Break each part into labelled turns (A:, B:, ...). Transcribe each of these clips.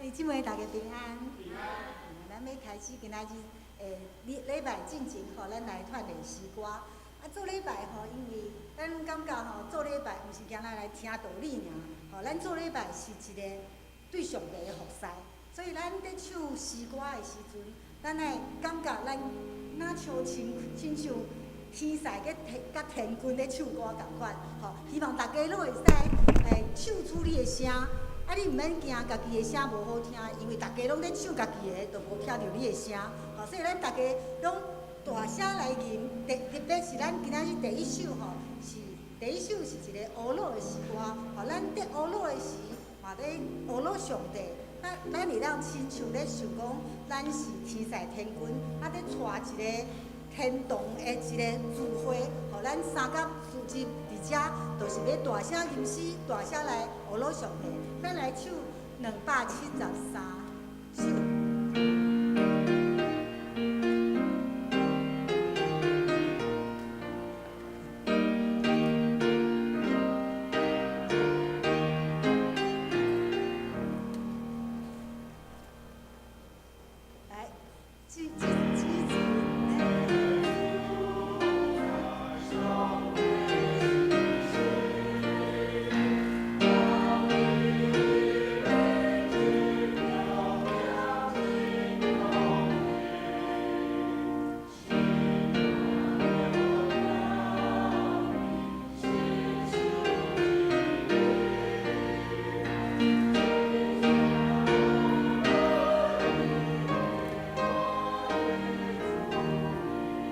A: 兄姊妹，大家平安。平安。咱欲開始今仔日禮禮拜進前吼，咱來串練詩歌。啊，做禮拜吼，因為咱感覺吼，做禮拜毋是干焦來聽道理爾，吼，咱做禮拜是一個對上帝的服侍，所以咱佇唱詩歌的時陣，咱愛感覺咱若像親親像天使佮天佮天軍咧唱歌仝款，吼，希望大家攏會使唱出你的聲。啊，你毋免驚家己的聲無好聽，因為大家攏咧唱家己的，就無聽著你的聲。吼，所以咱大家攏大聲來吟，特特別是咱今仔日第一首吼，是第一首是一個呵咾的詩歌。吼，咱佇呵咾的時，嘛咧呵咾上帝，咱咱會當親像咧想講，咱是天使天軍，啊，咧帶一個天堂的一個聚會，予咱三甲四日佇遮，就是欲大聲吟詩，大聲來呵咾上帝。咱來唱273首。來，這這這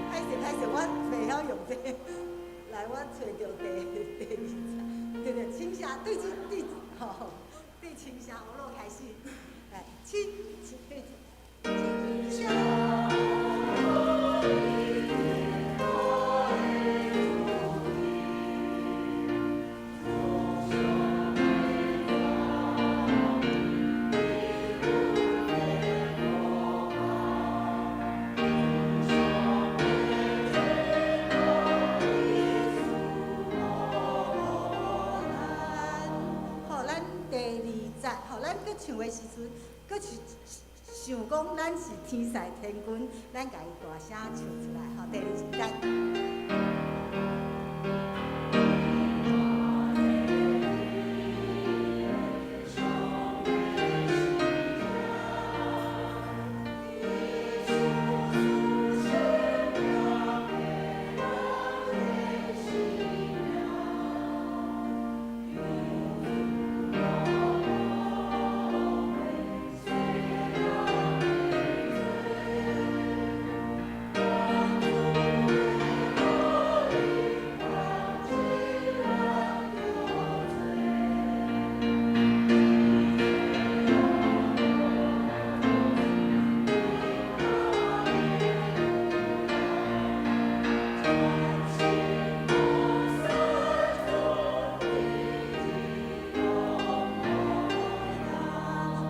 A: 歹勢歹勢，我袂曉用這個。來，我揣著第第二節，對對，青霞對這對吼，對青霞呵咾開始，來，青青對青霞。吼，咱第二節，吼，咱閣唱的時陣，閣是想講咱是天使天軍，咱共伊大聲唱出來，吼，第二節。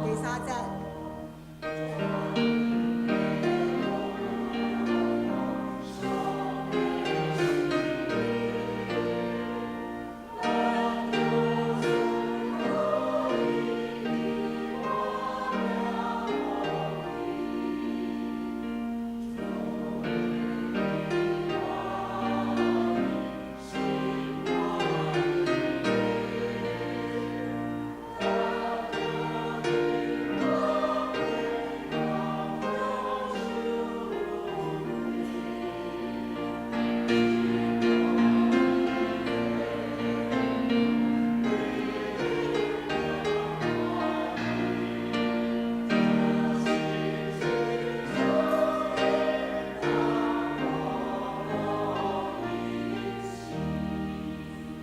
A: 第三節。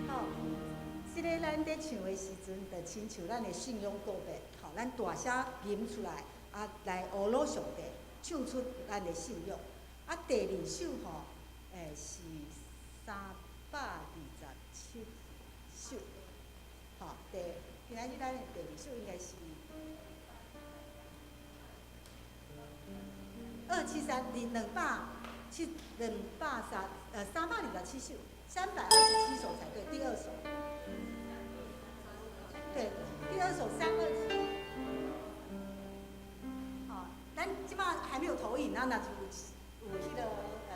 A: 吼，這个咱佇唱的時陣，就親像咱的信仰告白，吼，咱大聲吟出來，啊，來呵咾上帝，唱出咱的信仰。啊，第二首吼，是327首，吼，第今仔日咱的第二首應該是273，二兩百七兩百三327首，327首才對，第二首。對，第二首327。咱這擺還沒有投影，咱若是有彼个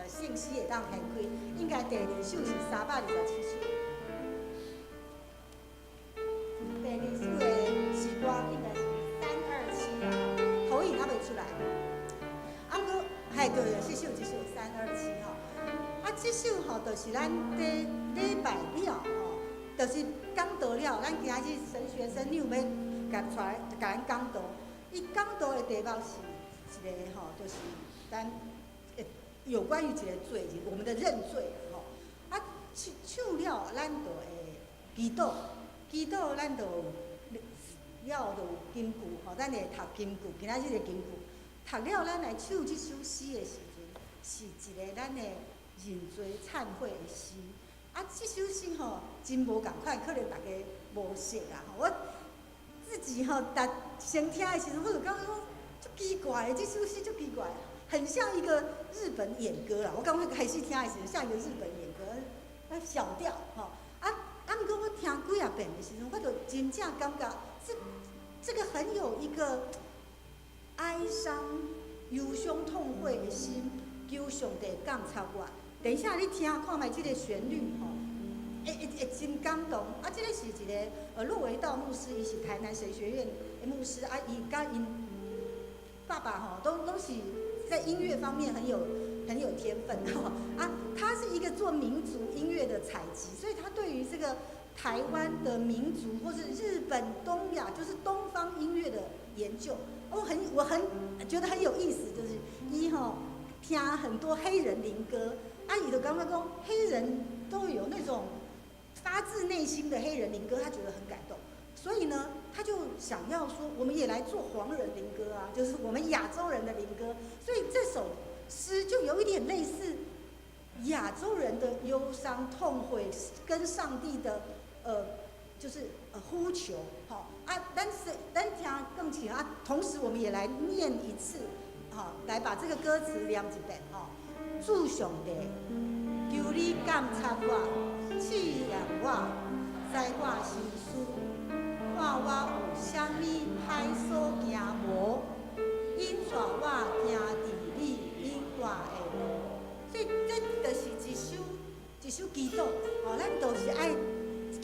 A: 信息會當掀開，應該第二首是327首。第二首的詩歌應該是327啦，投影猶未出來。啊，毋過，嘿對，這首三二七吼。啊，這首吼，就是咱佇禮拜了吼，就是講道了，咱今仔日神學生你有欲共出來共咱講道？伊講道的題目是一个吼，就是咱有關於一個罪人，我們的認罪吼。啊，唱唱了，咱就會祈禱，祈禱咱就了就有金句吼，咱會讀金句，今仔日的金句讀了，咱來唱這首詩的時陣，是一个咱的認罪懺悔的詩。啊，這首詩吼真無仝款，可能大家無熟啦。我自己吼，逐先聽的時陣，我就感覺講足奇怪的，這首詩足奇怪，很像一個日本演歌啦。我剛剛開始聽的時陣，像一個日本演歌，那小調吼。啊啊，毋過我聽幾仔遍的時陣，我就真正感覺這個很有一個哀傷、憂傷痛悔的心，求上帝鑒察我。等一下你聽看覓這个旋律吼，會真感動。啊，這个是一个駱維道牧師，伊是台南神學院的牧師啊，伊佮𪜶爸爸吼，攏是在音樂方面很有天分吼。啊，他是一個做民族音樂的採集，所以他對於這個台灣的民族或是日本東亞，就是東方音樂的研究，我很覺得很有意思，就是伊吼聽很多黑人靈歌，啊，伊就感覺講黑人都有那種發自內心的黑人靈歌，他覺得很感動，所以呢，他就想要說，我們也來做黃人靈歌啊，就是我們亞洲人的靈歌，所以這首詩就有一點類似亞洲人的憂傷痛悔，跟上帝的就是呼求，好啊，但是咱聽更起啊，同時我們也來念一次，好，來把這個歌詞念一遍，吼。主上帝，求你鑒察我，試驗我，知我心思，看我有啥物歹所行無，引帶我行佇你永大的路。所以這就是一首一首祈禱，吼，咱就是愛，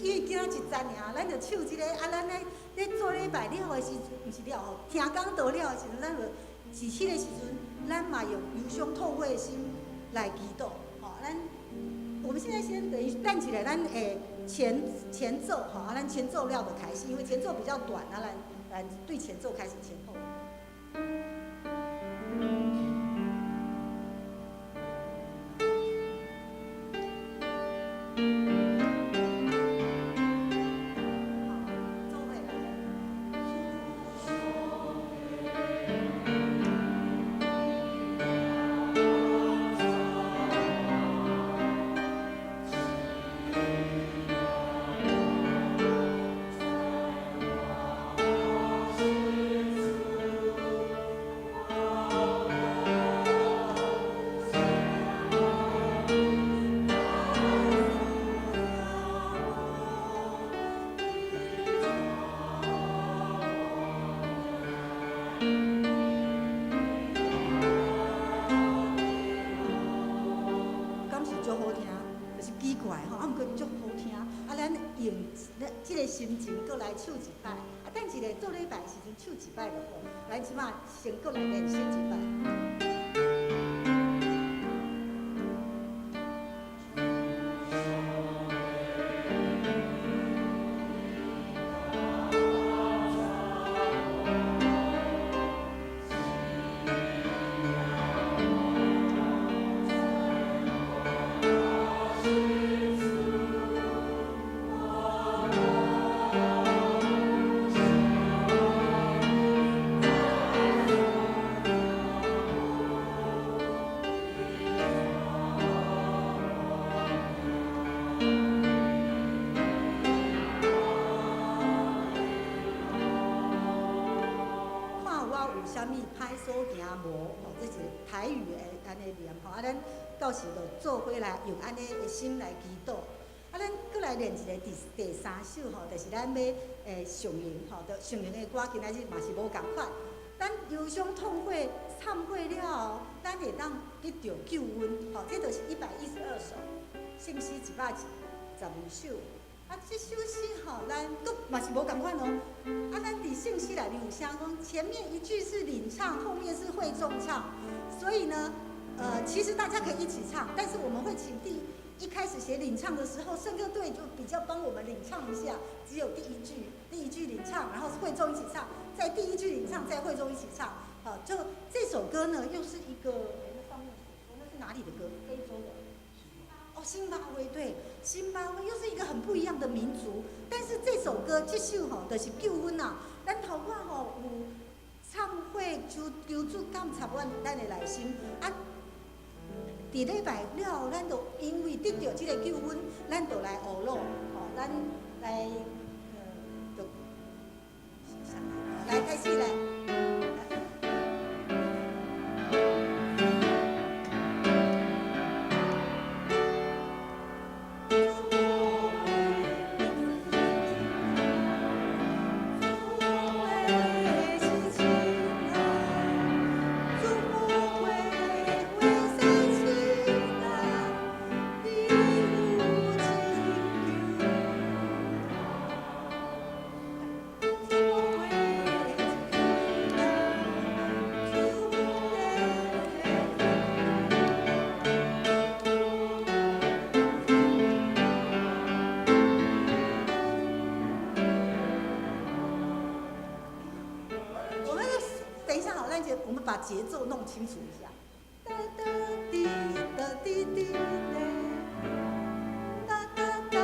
A: 因為今仔一節爾，咱就唱這个，啊，咱咧咧做禮拜了的時陣，毋是了吼，聽講道了的時陣，咱就是彼个時陣，咱嘛用憂傷痛悔的心來祈禱，吼，咱我們現在先等於等一下，咱前奏，吼，啊，咱前奏了就開始，因為前奏比較短，啊，咱來對前奏開始前後。好，做伙來。敢是足好聽，就是奇怪吼，啊，毋過足好聽。啊，咱用這个心情，閣來唱一擺。啊，等一下做禮拜的時陣唱一擺就好。咱這擺先閣來練習一擺。看我有啥物歹所行無？吼，這是台語的按呢念吼。啊，咱到時就做伙來用按呢的心來祈禱。啊，咱閣來練一个第三首吼，就是咱欲上榮吼，就上榮的歌，今仔日嘛是無仝款。咱咱憂傷痛悔懺悔了後，咱會當得著救恩。吼，這就是112首聖詩112首。啊，這首詩吼，咱閣嘛是無仝款哦。啊，咱佇聖詩內面有寫講，前面一句是領唱，後面是會眾唱。所以呢，其實大家可以一起唱，但是我們會請第一開始寫領唱的時候，聖歌隊就比較幫我們領唱一下，只有第一句，第一句領唱，然後會眾一起唱，在第一句領唱，再會眾一起唱。好，就這首歌呢，又是一個，那上面寫說那是哪裡的歌？非洲的。哦，辛巴威，對，辛巴威又是一個很不一樣的民族，但是這首歌這首吼，就是救恩啊。咱頭拄吼有懺悔求求主監察阮咱的內心啊。佇禮拜了後，咱就因為得著這個救恩，咱就來學咯，吼，咱來，就來開始來。我們把節奏弄清楚一下。噠噠滴噠滴滴噠，噠噠噠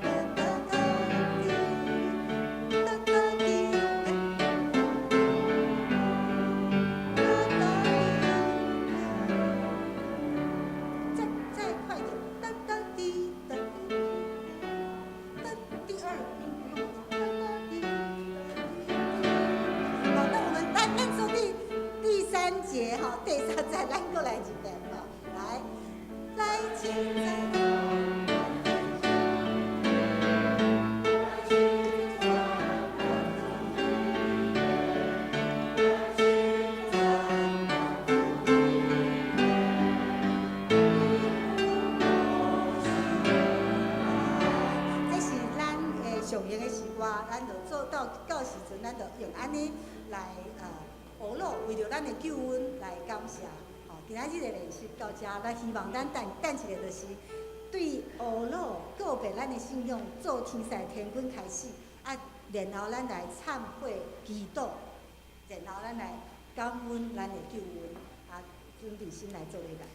A: 噠噠滴，噠噠滴，噠噠滴。再快一點，噠噠滴噠滴噠，第二音不用噠噠滴。好，那我們來按說第三節哈，第三節咱閣來一遍哈，來，來稱讚。這是咱的常用的詩歌，咱就做到到時陣，咱就用按呢來學咯，為著咱的救恩來感謝。吼，今仔日的練習到這，咱希望咱等等一下，就是對呵咾告別咱的信仰，做天使天軍開始，啊，然後咱來懺悔祈禱，然後咱來感恩咱的救恩，啊，準備先來做禮拜。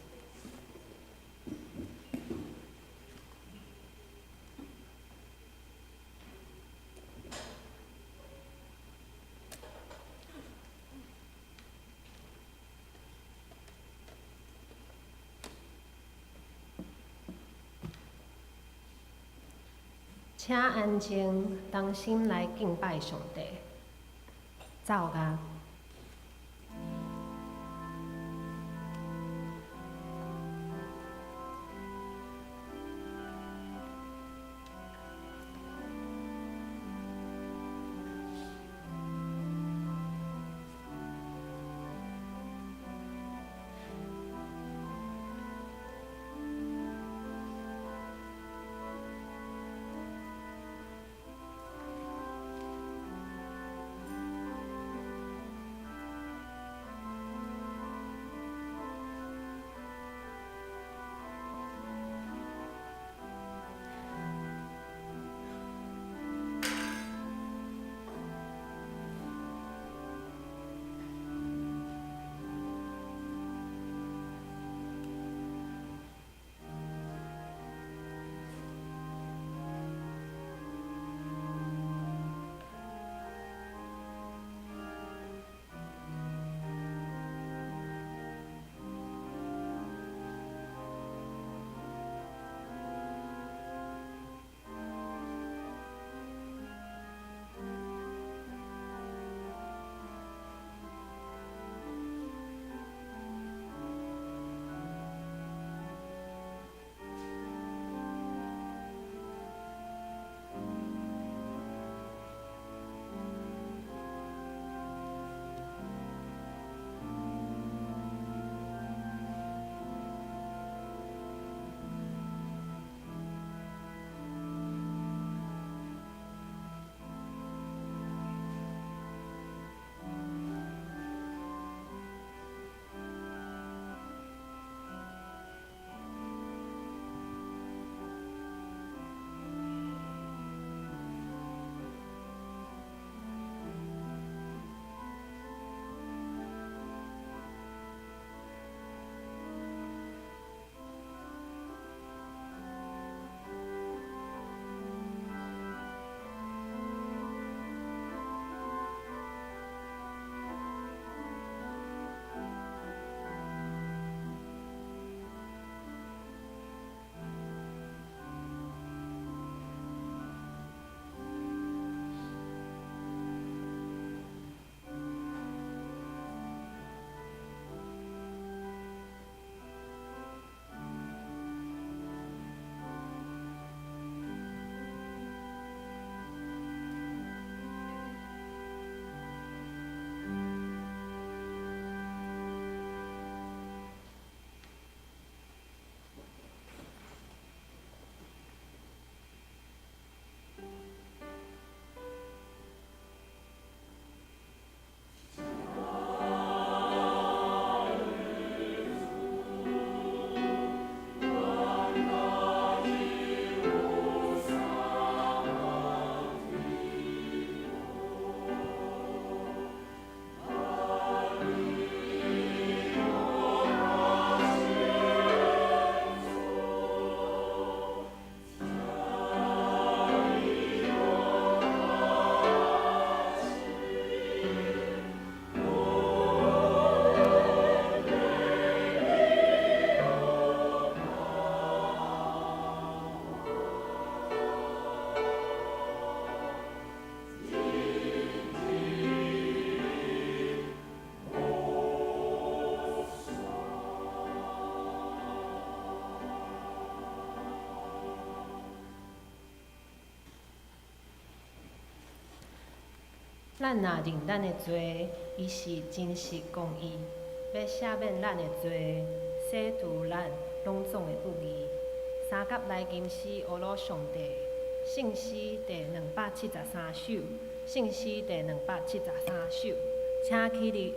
B: 請安靜，同心來敬拜上帝。走啊！咱若認咱的罪，伊是真實公義，欲赦免咱的罪，洗除咱攏總的不義。三甲來吟詩呵咾上帝，聖詩第273首，聖詩第273首，請起立。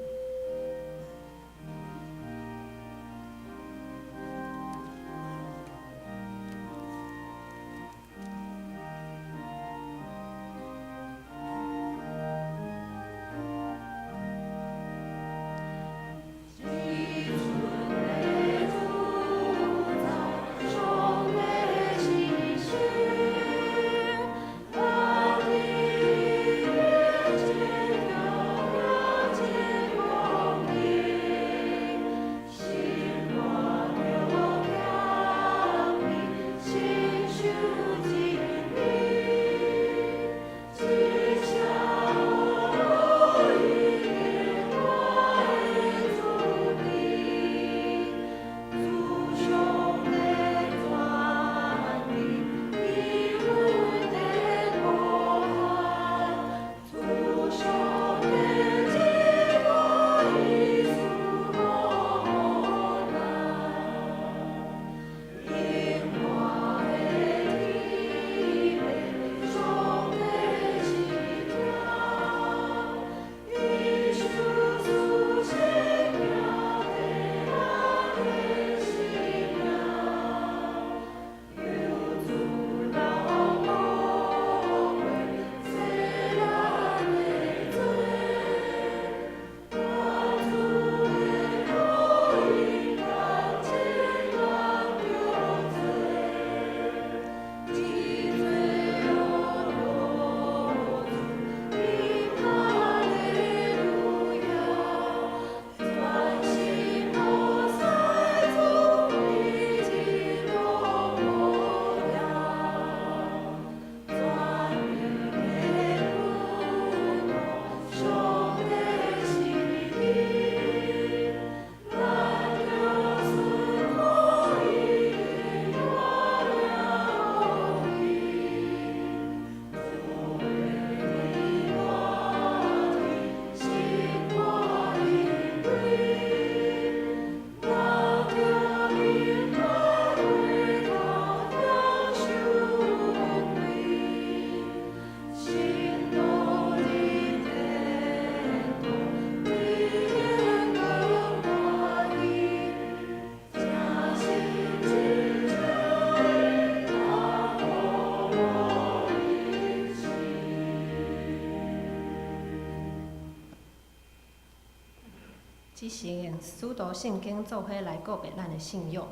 B: 只是用使徒聖經做伙來告白咱的信仰。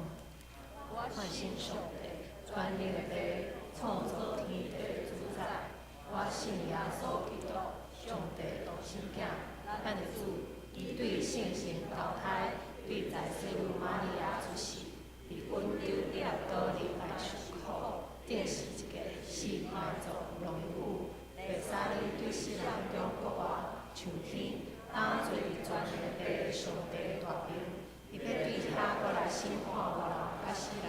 B: 我信上帝，全能的父，創造天地的主宰。我信耶穌基督，上帝獨生囝，咱的主。伊對聖神投胎，對在聖母瑪利亞出世，佇本丟彼拉多入來受苦，釘十字架死埋葬落陰府，第三日對死人中復活，上天。當坐佇全能的父上帝大爿，伊欲對遐閣來審判活人佮死人。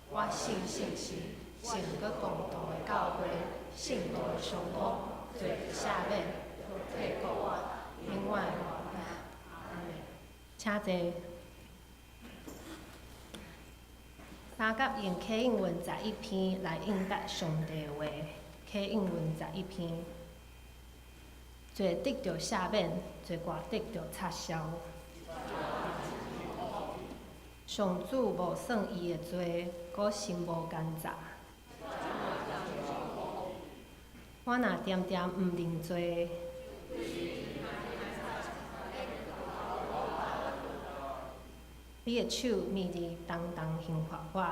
B: 我信聖神，聖閣共同的教會，聖徒的相通，罪的赦免，肉體復活，永遠的活。阿們。請坐。三甲用啟應文11篇來應答上帝的話，啟應文11篇。罪得著赦免，罪過得著擦消。上主無算伊的罪，閣心無奸詐。我若恬恬毋認罪，你的手暝日重重刑罰我。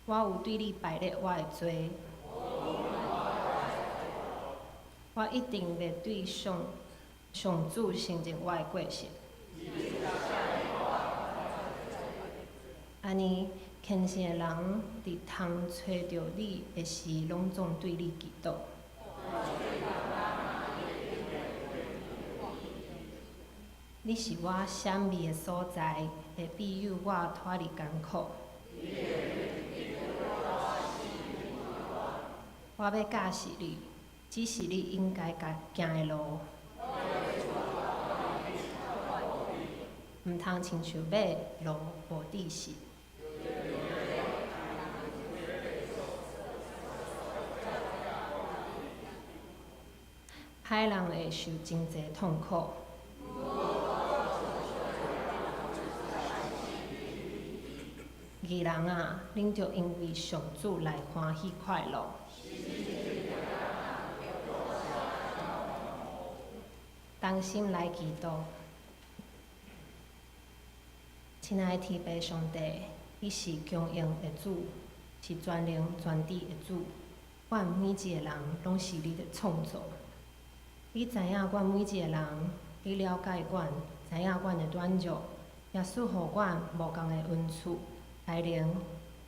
B: 我有對你敗列我的罪，我一定袂對上上主承認我的過失。按呢，虔誠的人佇通揣著你的時，攏總對你祈禱。你是我閃避的所在，會庇佑我脫離艱苦。我欲教示你，指示你应该行的路。毋通亲像马驢无知识。歹人會受真濟痛苦。義人啊，恁著因為上主來歡喜快樂。同心來祈禱。親愛的天父上帝，你是強榮的主，是全能全知的主。阮每一個人攏是你的創造。你知影阮每一個人，你了解阮，知影阮的軟弱，也賜予阮無仝的恩賜，才能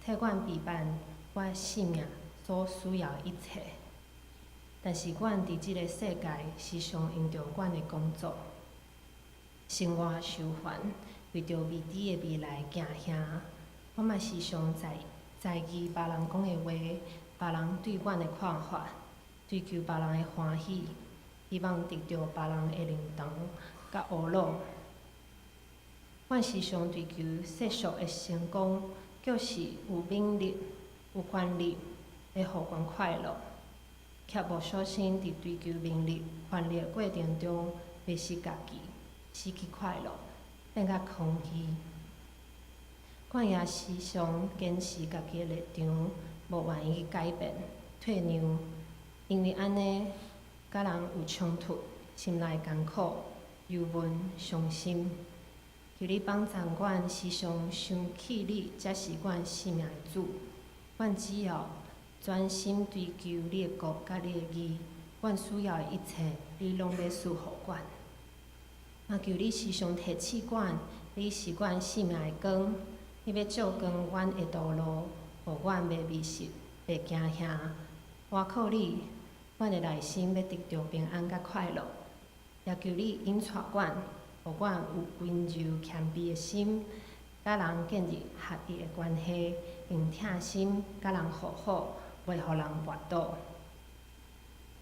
B: 替阮備辦我性命所需要的一切。但是阮佇這个世界時常因著阮的工作、生活受煩，為著未知的未來驚嚇。我嘛時常在在意別人講的話，別人對阮的看法，追求別人的歡喜。希望得著別人的認同佮呵咾。阮時常追求世俗的成功，就是有名利、有權力，會予阮快樂。卻無小心佇追求名利、權力的過程中，迷失家己，失去快樂，變甲空虛。阮也時常堅持家己的立場，無願意去改變、退讓，因為按呢，佮人有衝突，心內艱苦、憂悶、傷心。求你幫助阮，時常想起你才是阮生命的主。阮只要專心追求你的國佮你的義，阮需要的一切，你攏欲賜予阮。嘛求你時常提醒阮，你是阮生命的光，你欲照光阮的道路，予阮袂迷失、袂驚嚇。倚靠你，阮的內心欲得著平安佮快樂。也求你引帶阮，予阮有溫柔謙卑的心，佮人建立合一的關係，用疼心佮人和好，袂予人跋倒。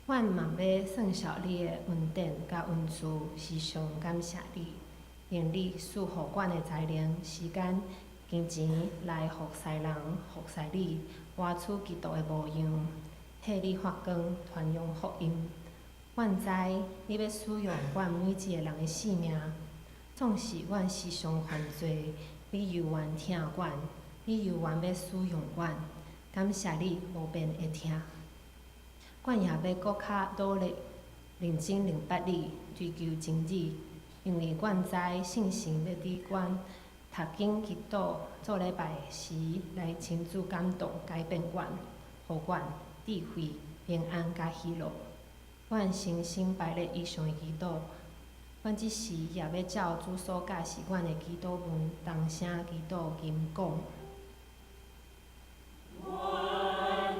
B: 阮嘛欲算數你的恩典佮恩賜，時常感謝你，用你賜予阮的才能、時間、金錢來服侍人、服侍你，活出基督的模樣，替你發光，傳揚福音。阮知你欲使用阮每一个人的性命，縱使阮時常犯罪，你猶原疼阮，你猶原欲使用阮。感謝你無變的疼。阮也欲閣較努力、認真明白你，追求真理，因為阮知聖神欲佇阮讀經、祈禱、做禮拜時來親自感動、改變阮，予阮智慧、平安佮喜樂。阮誠心拜咧以上的祈禱，阮這時也欲照主所教示阮的祈禱文，同聲祈禱吟講。
C: 阮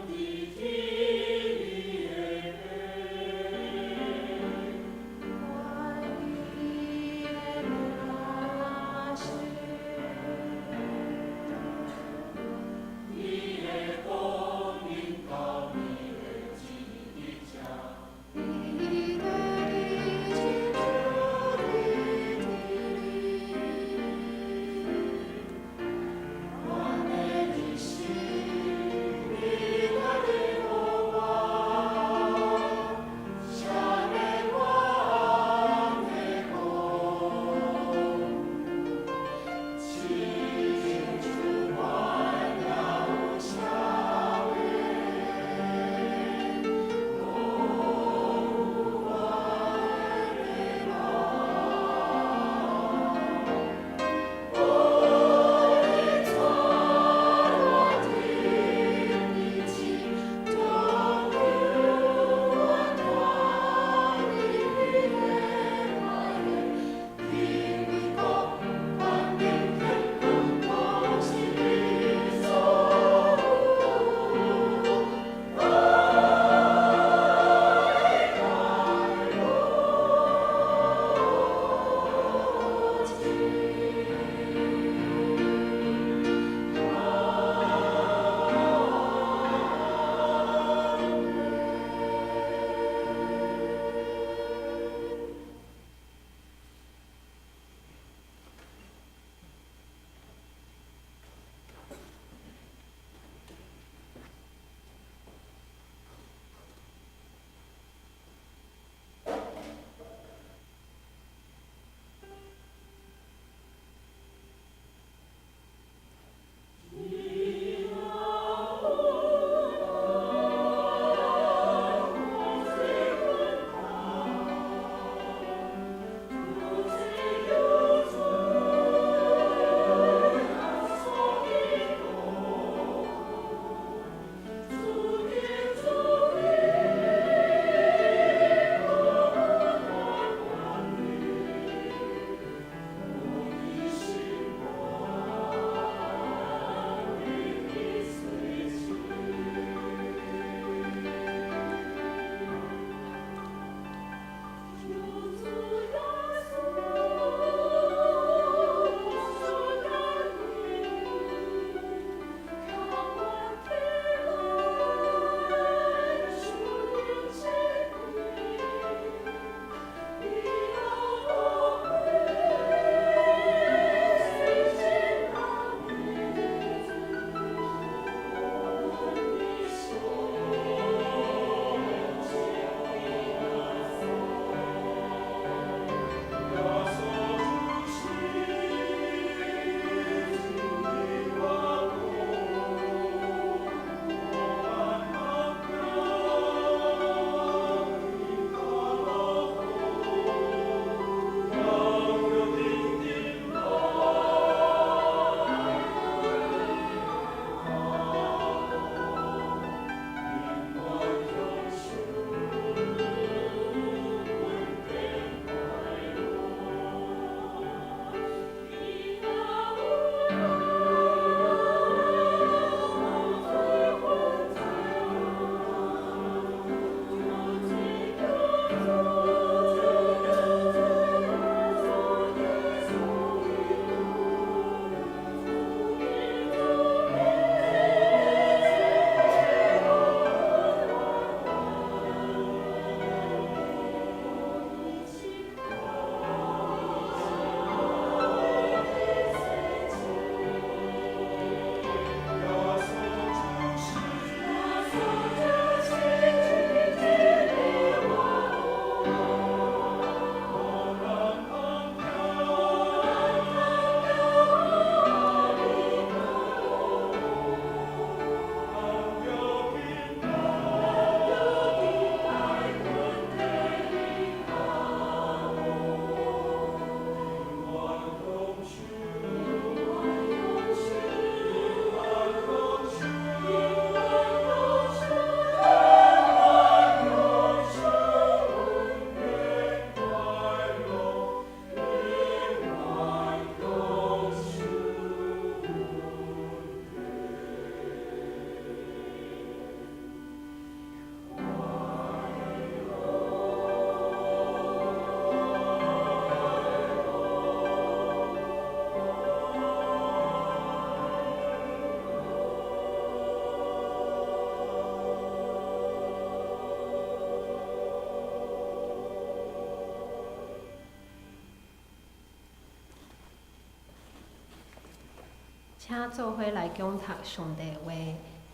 B: 請做伙來講讀上帝話，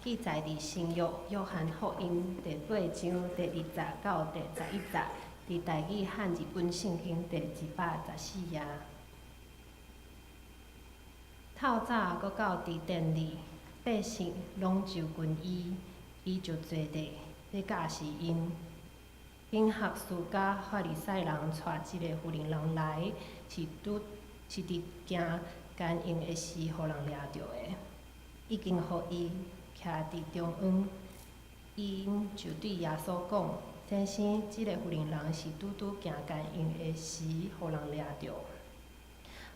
B: 記載佇新約約翰福音第八章第二節到第十一節，佇台語漢字本聖經第114頁。透早閣到佇殿裡，百姓攏就近伊，伊就坐地，欲教示𪜶。經學師佮法利賽人帶一个婦人人來，是拄是佇行姦淫的時，予人掠著的，已經予伊徛佇中央。𪜶就對耶穌講：先生，這个婦人人是拄拄行姦淫的時，予人掠著。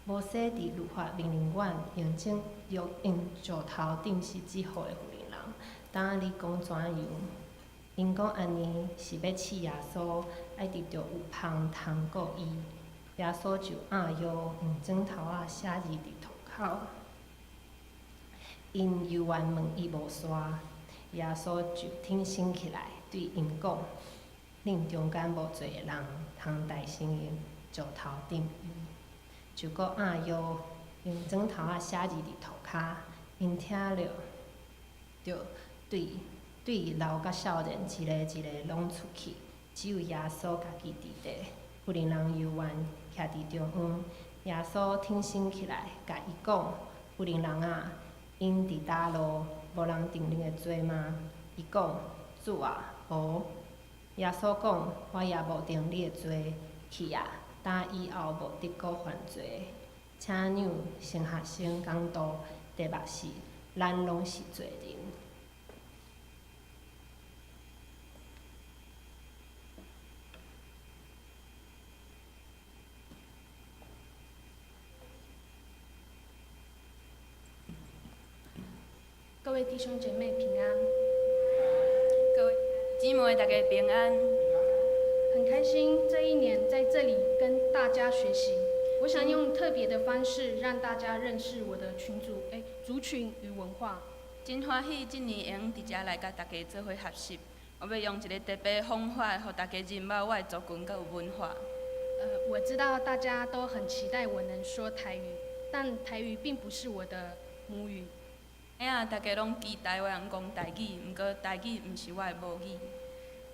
B: 摩西佇律法命令阮，用石用用石頭釘死這號的婦人人，當你講怎樣？𪜶講按呢是欲試耶穌，愛得著有芳通告伊。耶穌就按腰用指頭仔寫字佇塗跤。𪜶猶原問伊無煞，耶穌就挺身起來，對𪜶講：恁中間無罪的人，通代先用石頭釘伊。就閣按腰用指頭仔寫字佇塗跤。𪜶聽了，就對對老佮少年一个一个攏出去，只有耶穌家己佇地。婦人人猶原徛佇中央。耶穌挺身起來，共伊講：婦人人啊，𪜶佇佗落？無人定恁的罪嗎？伊講：主啊，無。耶穌講：我也無定你的罪，去啊，打以後無得閣犯罪。請讓神學生講道，題目是：咱攏是罪人。
C: 各位弟兄姐妹平安，
D: 各位姊妹大家平安。
C: 很開心這一年在這裡跟大家學習。我想用特別的方式讓大家認識我的群組，族群與文化。
D: 真歡喜，這年會用佇遮來佮大家做伙學習。我欲用一个特別方法，予大家認捌我的族群佮有文化。
C: 我知道大家都很期待我能說台語，但台語並不是我的母語。
D: 知影大家攏期待我會講台語，毋過台語毋是我的母語。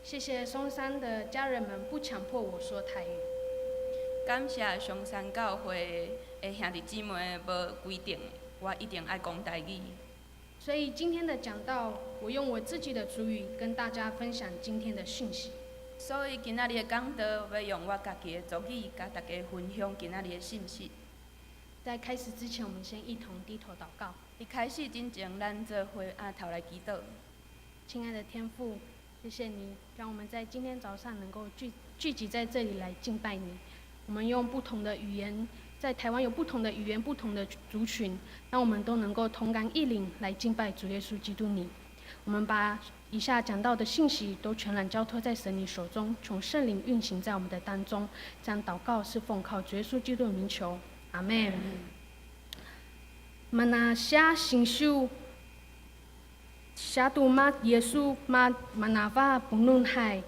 C: 謝謝松山的家人們不強迫我說台語。
D: 感謝松山教會的兄弟姊妹無規定我一定愛講台語。
C: 所以今天的講道，我用我自己的族語跟大家分享今天的訊息。
D: 所以今仔日的講道，欲用我家己的族語，佮大家分享今仔日的信息。
C: 在開始之前，我們先一同低頭禱告。
D: 佇開始之前，咱做伙按頭來祈禱。
C: 親愛的天父，謝謝你，讓我們在今天早上能夠聚聚集在這裡來敬拜你。我們用不同的語言，在台灣有不同的語言、不同的族群，讓我們都能夠同感一靈來敬拜主耶穌基督你。我們把以下講到的信息都全然交託在神你手中，求聖靈運行在我們的當中。這樣禱告是奉靠主耶穌基督的名求，阿門。Manasya sinsu satu ma Yesu ma manava punun hai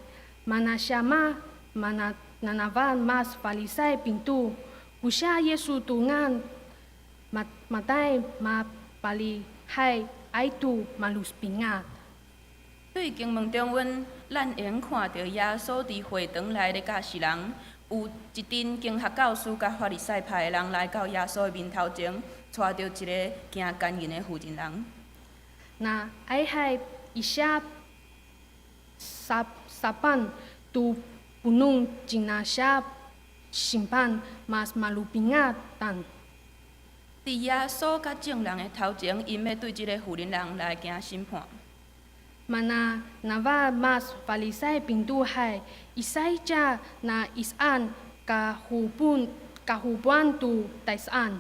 C: manasya ma mana nanava mas falisai pintu usya Yesu tungan ma matai ma pali hai aitu malus pingat。
D: 對經文中文，咱會用看著耶穌佇會堂內咧教示人，有一陣經學教師佮法利賽派的人來到耶穌的面頭前，帶著一个行姦淫的婦人人。
C: Na ai hai isya sap sapan tu punung jinasya simpan mas malupingat tan。
D: 佇耶穌佮眾人的頭前，𪜶欲對這个婦人人來行審判。
C: Mana nava mas falisai pintu hai isai ja na isan kahubun kahubuan tu taisan。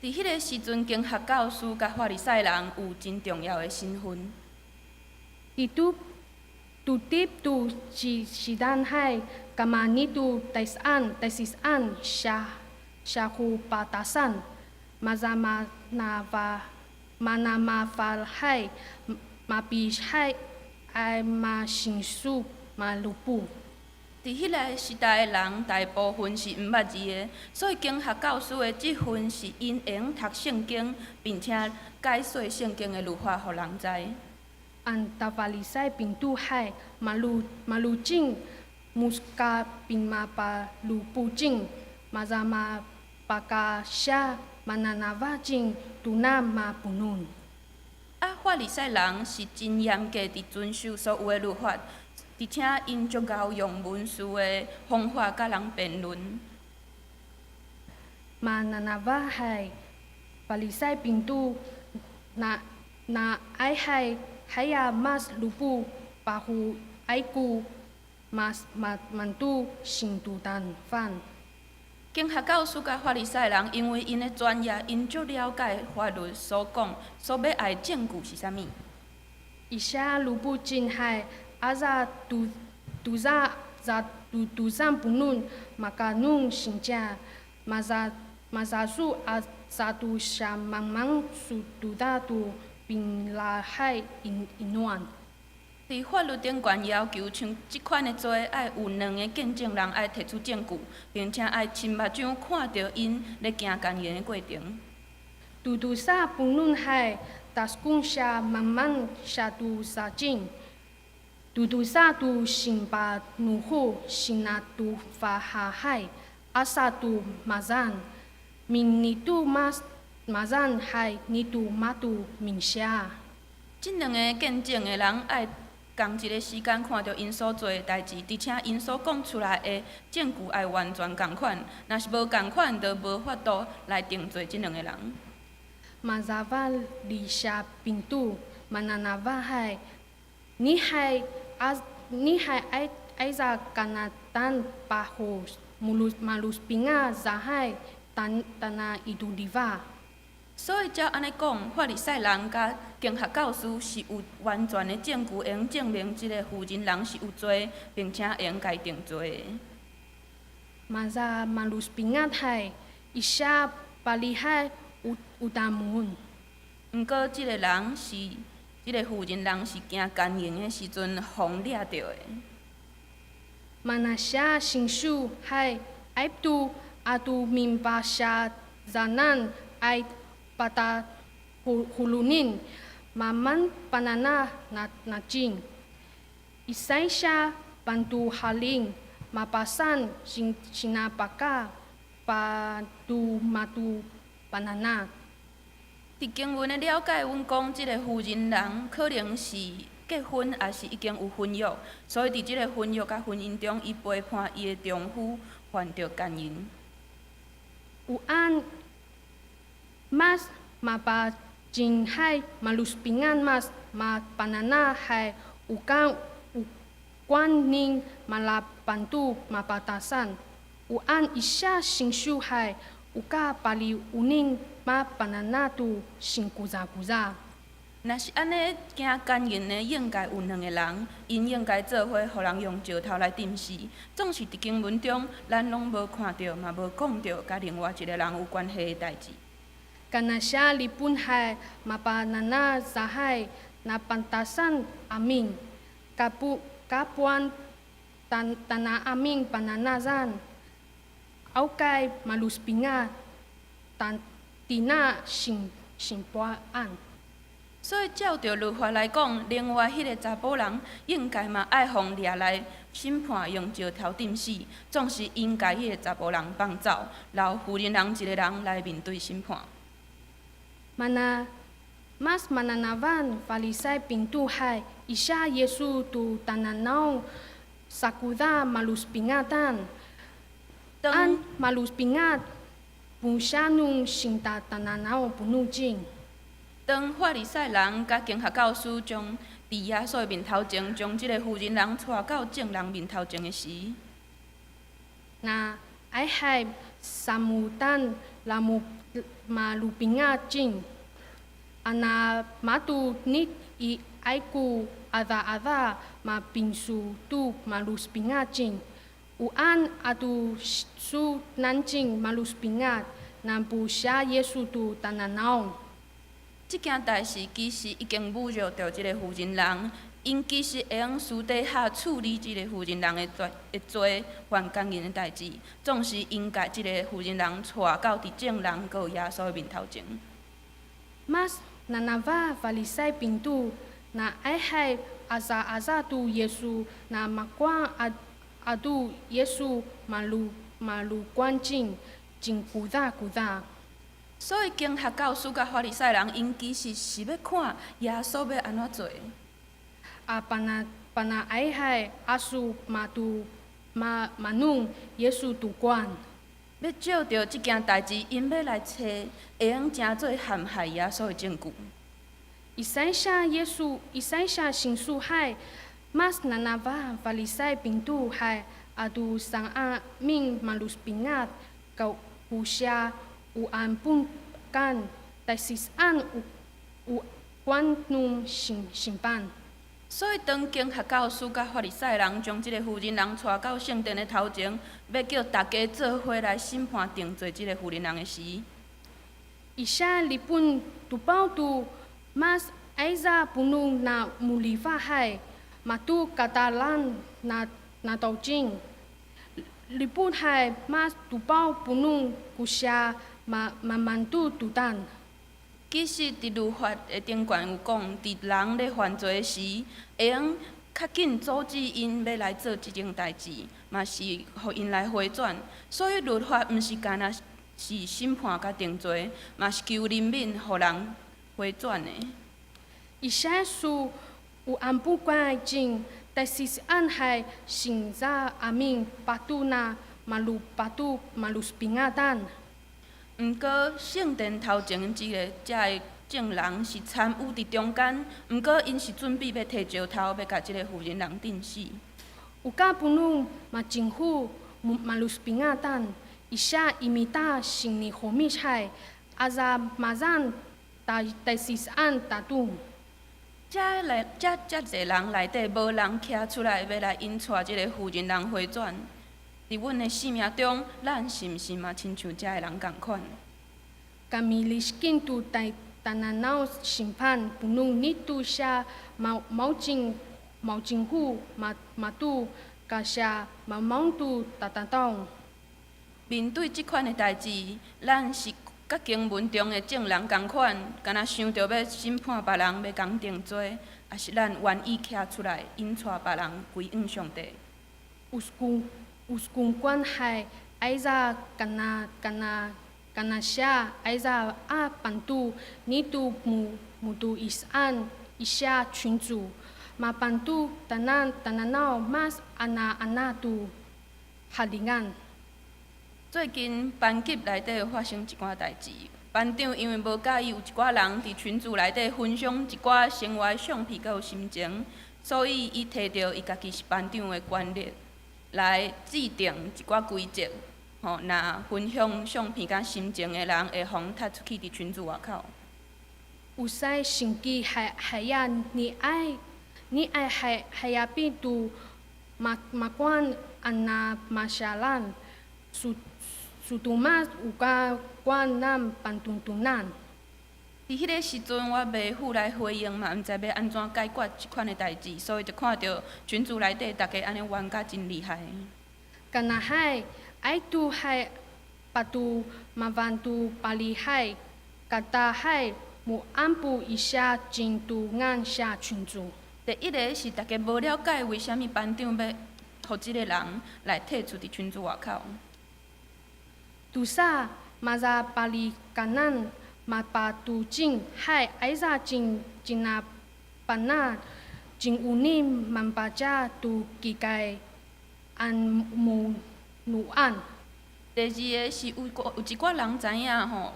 D: 佇彼个時陣，經學教師佮法利賽人有真重要的身份。
C: Itu tutip tu si sidan hai kamani tu taisan taisisan sya syahu patasan mazama nava manama fal hai mapihai ai ma sinsu malupu。
D: 佇彼个時代的人，大部分是毋捌字的，所以經學教師的職份是𪜶會用讀聖經，並且解說聖經的律法，予人知。
C: An ta Falisay pintu hay malu malucing muska pinmapalupucing mazama pakasya mananavacing tuna mapunun。
D: 啊，法利賽人是真嚴格佇遵守所有的律法，而且𪜶足𠢕用文士的方法佮人辯論。
C: Mananava hay Falisay pintu na na ay hay haya mas lupu pahu ayku mas mantu sintutan fan。
D: 經學教師佮法利賽人，因為𪜶的專業，𪜶足了解法律所講、所欲愛證據是啥物。
C: Isya lupu cin hay aza tu tuza za tu tuzan punun makanun sinca maza mazasu a satu syamangmang su tuda tu pinlahay in inuan。
D: 佇法律頂懸要求，像這款的罪，愛有兩个見證人愛提出證據，並且愛親目睭看著𪜶咧行姦淫的過程。
C: Tutusa punun hay taskun sya mangmang syatu sacing. Tutusa tu sinpanuhu sinatufahahay asa tu mazan. Min nitu mas mazan hay nitu matu minsya。
D: 這兩个見證的人愛仝一个時間看著𪜶所做的代誌，而且𪜶所講出來的證據愛完全仝款。若是無仝款，就無法度來定罪這兩个人。
C: Mazava li sya pintu mananava hay ni hay az ni hay ay ayza kanatan pahu mulus malus pinga zahay tan tana ituliva。
D: 所以照按呢講，法利賽人佮經學教師是有完全的證據，會用證明這个婦人人是有罪，並且會用共定罪的。
C: Maza malus pingat hay isya palihay utamun。
D: 毋過，這个人是，這个婦人人是行姦淫的時陣，予掠著的。
C: Manasya sinsu hay aibtu atu minpasya zanan ay pata hulunin maman panana na najing. Isaysya pantu haling mapasan sin sinapaka patu matu panana。
D: 佇經文的了解，阮講這个婦人人可能是結婚，抑是已經有婚約，所以佇這个婚約佮婚姻中，伊背叛伊的丈夫，犯著姦淫。
C: 有按 mas mapacing hay maluspingan mas mapanana hay ukan ukuan ning malapantu mapatasan. Uan isya sinsu hay uka pali uning mapanana tu sinkuza kuza。
D: 若是按呢行姦淫的，應該有兩个人，𪜶應該做伙予人用石頭來釘死。總是佇經文中，咱攏無看著，嘛無講著佮另外一个人有關係的代誌。
C: Kanasya lipun hay mapanana zahay napantasan amin. Kapu kapuan tan tana amin pananazan. Aukay maluspinga tan tina sin sinpuan。
D: 所以照著律法來講，另外彼个查埔人應該嘛愛予掠來審判，用石頭釘死。總是𪜶共彼个查埔人放走，留婦人人一个人來面對審判。
C: Mana mas mananavan Falisay pintu hay isya Yesu tu tananaw sakuda maluspingatan.
D: 當
C: An maluspingat pusyanu sinta tananaw punucing。
D: 當法利賽人佮經學教師將佇耶穌的面頭前，將這个婦人人帶到眾人面頭前的時，
C: Na ay hay samutan lamu malupingat cing. Ana matu nit i aiku ada ada ma pinsu tu maluspingat cing. Uan atu su nanjing maluspingat nampu sya Yesu tu tananaw。
D: 這件代誌其實已經侮辱著這个婦人人， 𪜶其實會用私底下處理這个婦人人的罪的罪犯姦淫的代誌，總是𪜶共這个婦人人帶到佇眾人閣有耶穌的面頭前。
C: Mas nanava Falisai pintu na ayhay aza aza tu Yesu na makuang adu Yesu malu malukuan cin 真 kuda kuda。
D: 所以經學教師佮法利賽人，𪜶其實是欲看耶穌欲按怎做。
C: A pana panaayhay asu matu ma manung Yesu tukuan。
D: 欲藉著這件代誌，𪜶欲來揣會用成做陷害耶穌的證據。
C: Isay siya Yesu isay siya sinsu hay mas nanava Falisai pintu hay adu sang amin malus pingat kau kusya uan pun kan tasisan u u 關奴審審判。
D: 所以當經學教師佮法利賽人將這个婦人人帶到聖殿的頭前，欲叫逐家做伙來審判定罪這个婦人人的時，
C: Isya lipun tupaw tu mas aiza punung na mulifa hay matu katalan na na tocing lipun hay mas tupaw punung kusya ma mamantu tutan。
D: 其實佇律法的頂懸有講，佇人咧犯罪時，會用較緊阻止𪜶欲來做這種代誌，嘛是予𪜶來回轉。所以律法毋是干焦是審判佮定罪，嘛是求憐憫，予人回轉的。
C: Isya su u ampu kwai jing tasis an hay singza amin patu na malu patu malus pingatan。
D: 毋過聖殿頭前這个遮的眾人是參與佇中間，毋過𪜶是準備欲提石頭，欲共這个婦人人釘死。
C: Uka punung macinghu malus pingatan isya imita singni homis hay aza mazan ta tasis an tatu。
D: 遮來遮遮濟人內底，無人徛出來欲來引帶這个婦人人回轉。佇阮的生命中，咱是毋是嘛親像遮的人仝款？
C: Kami liskin tu tay tananaw simpan punung nitu siya mau maujing maujinghu ma matu kasya mamau tu tatatong。
D: 面對這款的代誌，咱是佮經文中的眾人仝款，敢若想著欲審判別人，欲共定罪，抑是咱願意徛出來引帶別人歸向上帝？
C: Uskung uskungkuan hay aiza kana kana kana siya aiza a pantu nitu mu mutu isan isya 群组马pantu tanan tananaw mas ana ana tu halingan。
D: 最近班級內底發生一寡代誌，班長因為無佮意有一寡人佇群組內底分享一寡生活相片閣有心情，所以伊提著伊家己是班長的權力來制定一寡規則，吼，若分享相片佮心情的人會予踢出去佇群組外口。
C: Usay singki hay haya ni ay ni ay hay hayapi tu ma makuan ana masyalan su sutuma uka kuan nam pantuntunan。
D: 佇彼个時陣，我袂赴來回應嘛，毋知欲按怎解決這款的代誌，所以就看著群組內底逐家按呢冤甲真厲害。
C: Kanahay ay tu hay patu mavantu palihay katahay mu ampu isya 真度眼下群組。
D: 第一个是逐家無了解為啥物班長欲予這个人來退出佇群組外口。
C: Tusa maza pali kanan mapatucing hay aiza cin cina pana cin uni mambaca tu kikay an mu nuan。
D: 第二个是有有一寡人知影吼，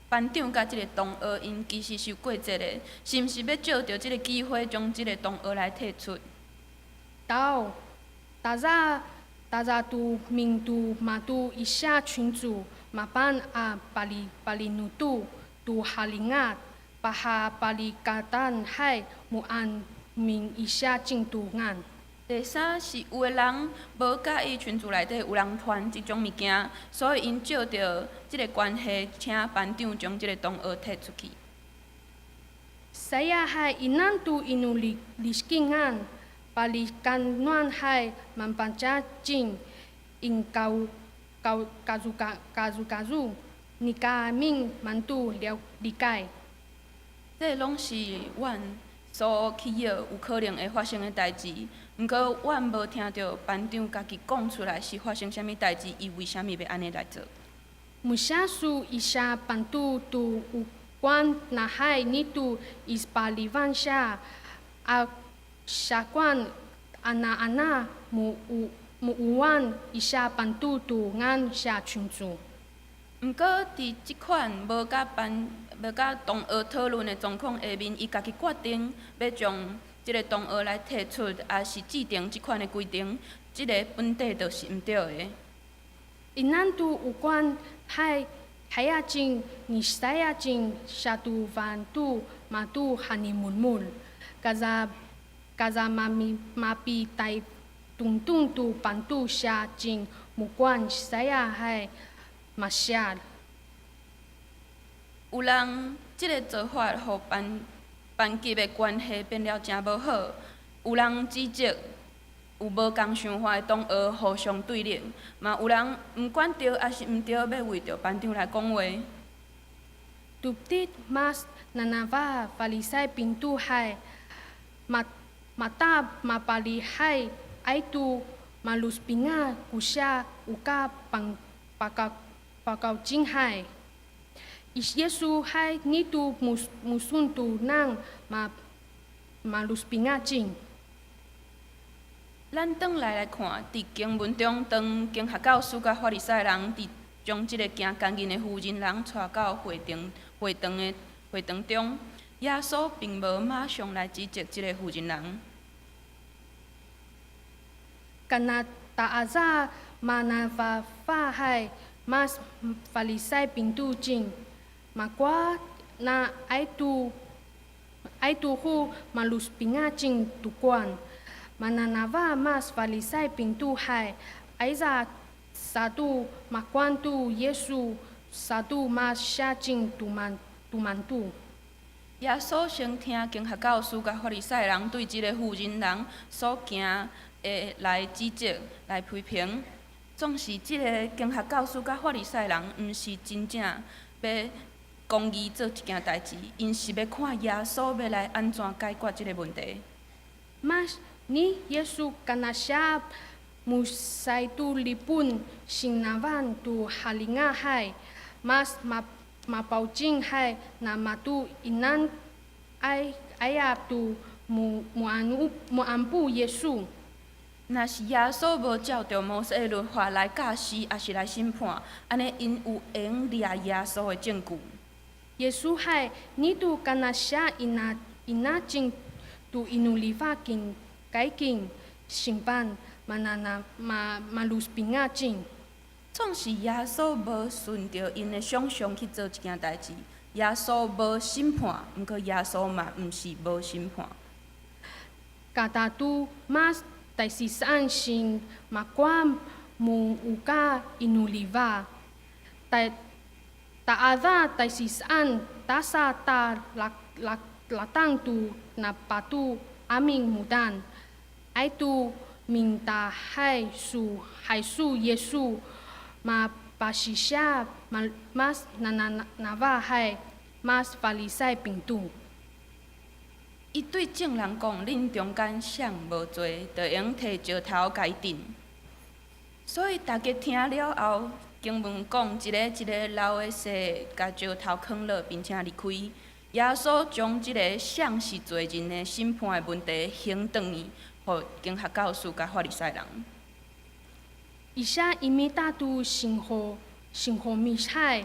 D: 班長佮這个同學𪜶其實是有過節的，是毋是欲藉著這个機會將這个同學來退出？
C: 到，taza taza tu min tu matu isya 群組 mapan a pali palinutu tu halingat paha palikatan hay muan min isya 進度眼。
D: 第三是有的人無佮意群組內底有人傳這種物件，所以𪜶藉著這个關係，請班長將這个同學退出去。
C: Saya hay inan tu inu liskingan palikanuan hay mampacacing in kau kau kazu kazu kazu 你家明满度了理解。
D: 這攏是阮所去臆有可能會發生的代誌。毋過，阮無聽著班長家己講出來是發生啥物代誌，伊為啥物欲按呢來做？
C: Musasu isa pantu tu ukuan nahai nitu ispalivan siya a sakuan ana-ana mu muuwan isa pantu tu ngan siya 群组。
D: 毋過，佇這款無佮班無佮同學討論的狀況下面，伊家己決定欲將這个同學來提出，抑是制定這款的規定，這个本底就是毋對的。
C: Inan tu ukuan hay hayacing ni sayacing satu vantu matu hanimulmul kaza kaza mami mapi tai tung tung tu pantu 下进木关saya hay 马下。
D: 有人這个做法，予班班級的關係變了誠無好。有人指責有無仝想法的同學互相對立，嘛有人毋管對抑是毋對，欲為著班長來講話。
C: Tuptit mas nanava falisay pintu hay mat mata mapalihay ay tu maluspinga kusya uka pang paka pakau hay. Is Yesu hay nitu mus musun tu nang ma maluspinga 进。
D: 咱轉來來看，佇經文中，當經學教師佮法利賽人佇將這个行姦淫的婦人人帶到會堂會堂的會堂中，耶穌並無馬上來指責這个婦人人。
C: Kana taaza manavafa hay mas falisay pintu jing makwa na ay tu ay tu hu malus pinga jing tukuan mananava mas falisay pintu hay ayza satu makuan tu Yesu satu mas 下进tuman tumantu。
D: 耶穌先聽經學教師佮法利賽人對這个婦人人所行的來指責、來批評，總是這个經學教師佮法利賽人，毋是真正欲公義做一件代誌，𪜶是欲看耶穌欲來按怎解決這个問題。
C: Mas ni Yesu kanasya musay tu lipun sinavan tu halinga hay mas ma mapaucing hay na matu inan ay ayap tu mu muanu muampu Yesu。
D: 若是耶穌無照著摩西的律法來教示，抑是來審判，按呢𪜶有閒掠耶穌的證據。
C: 耶穌hay ni tu kanasya ina ina jing tu inulifa kin kaiking simpan manana ma malus pinga jing。
D: 總是耶穌無順著𪜶的想象去做一件代誌，耶穌無審判，毋過耶穌嘛毋是無審判。
C: Kata tu mas taisisaan sing makwa mu uka inuliva. Ta taada taisisaan tasa ta lak lak latang tu napatu aming mudan. Ai tu minta hai su hai su Yesu ma pasisya mas nanava hai mas falisai pintu。
D: 伊對眾人講：恁中間誰無罪，就會用提石頭共伊擲。所以大家聽了後，經文講，一个一个留的細，共石頭囥落，並且離開。耶穌將這个誰是罪人的審判的問題，還轉去，予經學教師佮法利賽人。
C: Isa imita tu singho singho mishai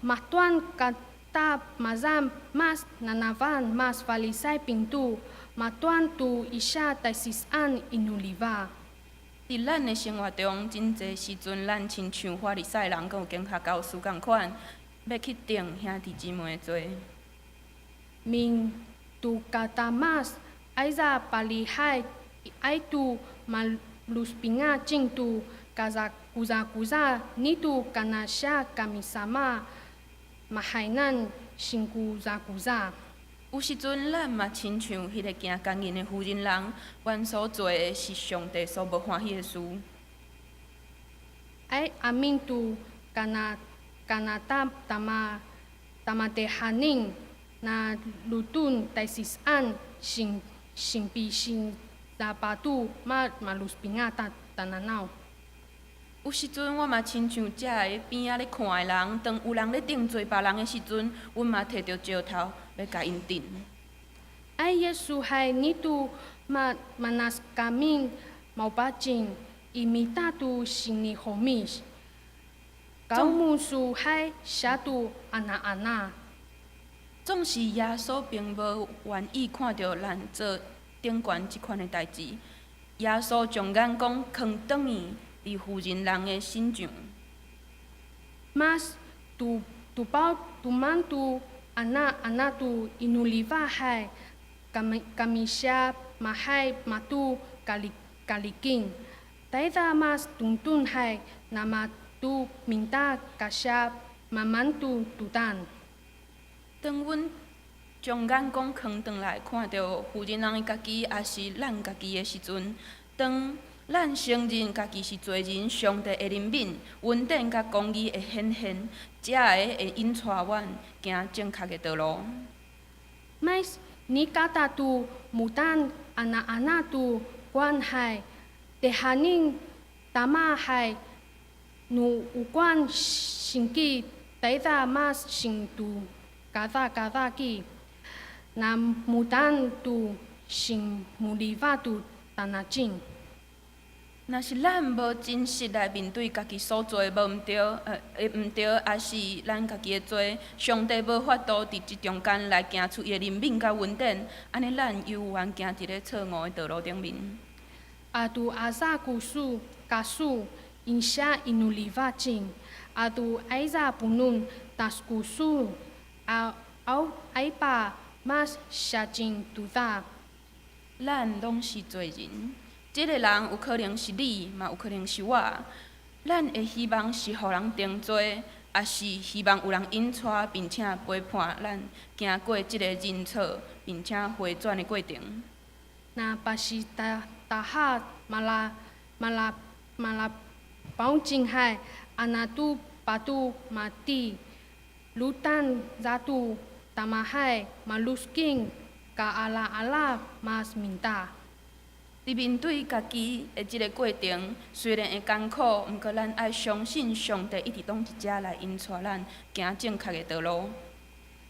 C: matuan kata mazam mas nanavan mas falisai pintu matuan tu isa taisisan inuliva。
D: 佇咱的生活中，真濟時陣，咱親像法利賽人，閣有經學教師仝款，欲去定兄弟姊妹的罪。
C: Min tu kata mas aiza palihai ai tu maluspinga jing tu kaza kuza kuza nitu kanasya kami sama mahainan singkuza kuza。
D: 有有時陣咱嘛親像彼個行姦淫的婦人人，阮所做的是上帝所無歡喜的事。
C: Ay amin tu kana kana ta tama tamatehanin na lutun taysis'an sin sinpi sin sapatu ma maluspinga ta tananaw。
D: 有時陣我嘛親像遮个邊仔咧看的人，當有人咧定罪別人的時陣，阮嘛提著石頭欲共𪜶擲。
C: Ay Yesu hay nitu ma manas kamin maubacin imita tu sinihomis。高木樹海下tu ana ana。
D: 總是耶穌並無願意看著咱做頂懸這款的代誌。耶穌將眼光囥轉去佇婦人人的身上。
C: Mas tu tu pau tu man tu ana ana tu inuliva hay kami kamisya mahay matu kali kalikin. Taida mas tuntun hay nama tu minta kasya mamantu tutan。
D: 當阮將眼光囥轉來看著婦人人的家己，抑是咱家己的時陣，當咱承認家己是罪人，上帝的憐憫、恩典佮公義會顯現，這个會引帶阮行正確的道路。
C: Mais ni kata tu mutan ana ana tu kwan hay tehanin tama hay nu uguan singki taida mas sing tu kada kada ki na mutan tu sing muliva tu tanacin。
D: 若是咱無真實來面對家己所做的無毋對，毋對，抑是咱家己的罪，上帝無法度佇這中間來行出伊的憐憫佮恩典，按呢咱猶原行佇咧錯誤的道路頂面。
C: Atu aza kusu kasu insya inulivacin atu aiza punun taskusu a au aipa mas shajin tuda。
D: 咱攏是罪人，這个人有可能是你，嘛有可能是我。咱的希望是予人定罪，抑是希望有人引帶，並且陪伴咱行過這个認錯並且回轉的過程？
C: 那巴西達達哈馬拉馬拉馬拉保金海阿那杜巴杜馬蒂魯丹扎杜達馬海馬魯斯金加阿拉阿拉馬斯明達。
D: 佇面對家己的這个過程，雖然會艱苦，毋過咱愛相信上帝一直攏佇遮來引帶咱行正確的道路。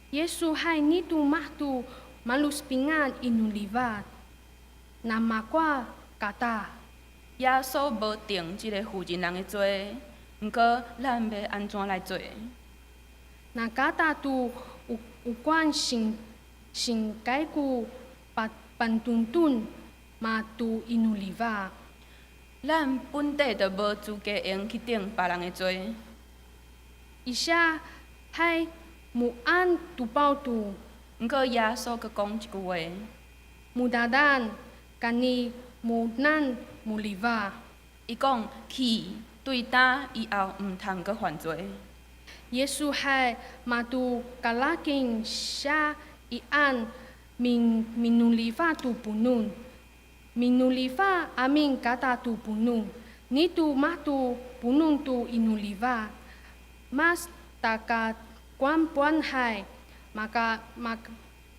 C: 耶穌海尼杜馬杜馬魯斯平安伊努里瓦，那馬瓜嘎達。
D: 耶穌無定這个婦人人的罪，毋過咱欲按怎來做？
C: 那嘎達杜有有關性性解雇把班頓頓。馬杜伊努里瓦，
D: 咱本底就無資格用去定別人的罪。
C: 伊寫海母安杜包杜。
D: 毋過耶穌閣講一句話。
C: 穆達丹，干尼穆南穆里瓦。
D: 伊講去對今以後毋通閣犯罪。
C: 耶穌海馬杜嘎拉金寫伊安明明努里瓦杜布努。Minuliva amin kata tu punun, ni tu matu punun tu inuliva, mas taka kuan puan hai, maka mak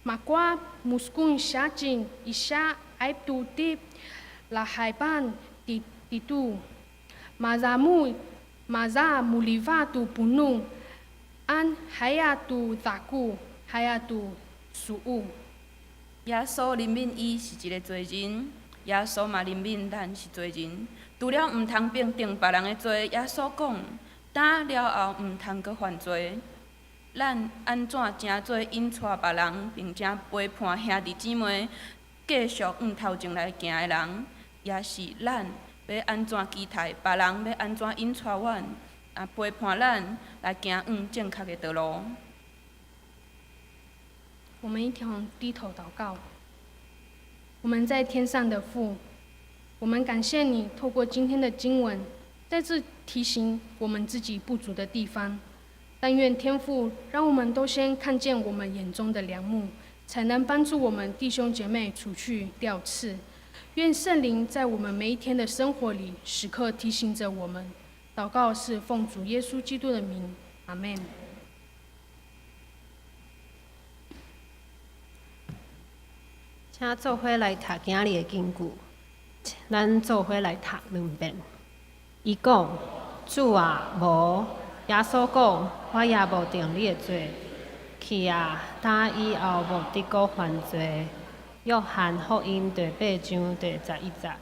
C: makua muskun shajin isha aib tu tip la haiban ti titu, mazamu maza muliva tu punun, an haya tu zaku haya tu suu。
D: 耶穌憐憫伊是一个罪人。耶穌嘛憐憫咱是罪人，除了毋通變定別人的罪，耶穌講，今了後毋通閣犯罪。咱按怎成做引帶別人，並且陪伴兄弟姊妹繼續向頭前來行的人，抑是咱欲按怎期待別人欲按怎引帶阮，啊陪伴咱來行向正確的道路？
C: 我們一同低頭禱告。我們在天上的父，我們感謝你透過今天的經文，再次提醒我們自己不足的地方。但願天父讓我們都先看見我們眼中的梁木，才能幫助我們弟兄姐妹除去掉刺。願聖靈在我們每一天的生活裡，時刻提醒着我們。禱告是奉主耶穌基督的名，阿們。
B: 請做伙來讀今日的經句，咱做伙來讀兩遍。伊講：主啊，無。耶穌講：我也無定你的罪。去啊，打以後無得閣犯罪。約翰福音第八章第十一節。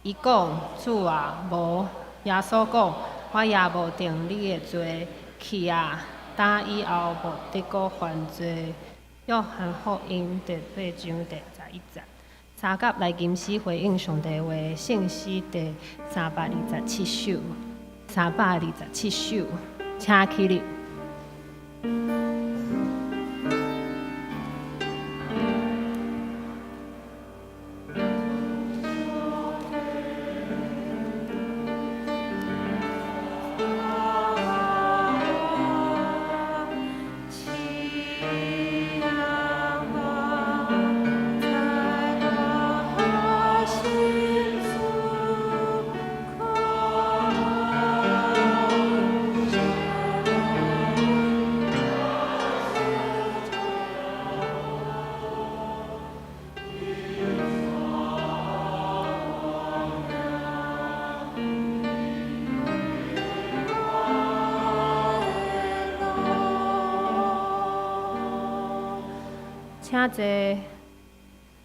B: 伊講：主啊，無。耶穌講：我也無定你的罪。去啊，打以後無得閣犯罪。約翰福音第八章第十一節。三甲來吟詩回應上帝話，聖詩第三百二十七首，三百二十七首，請起立。請坐。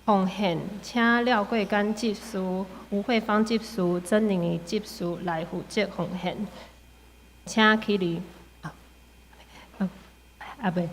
B: 奉獻，請廖桂甘執事、吳慧芳執事、曾玲儀執事來負責奉獻。請起立。啊，袂。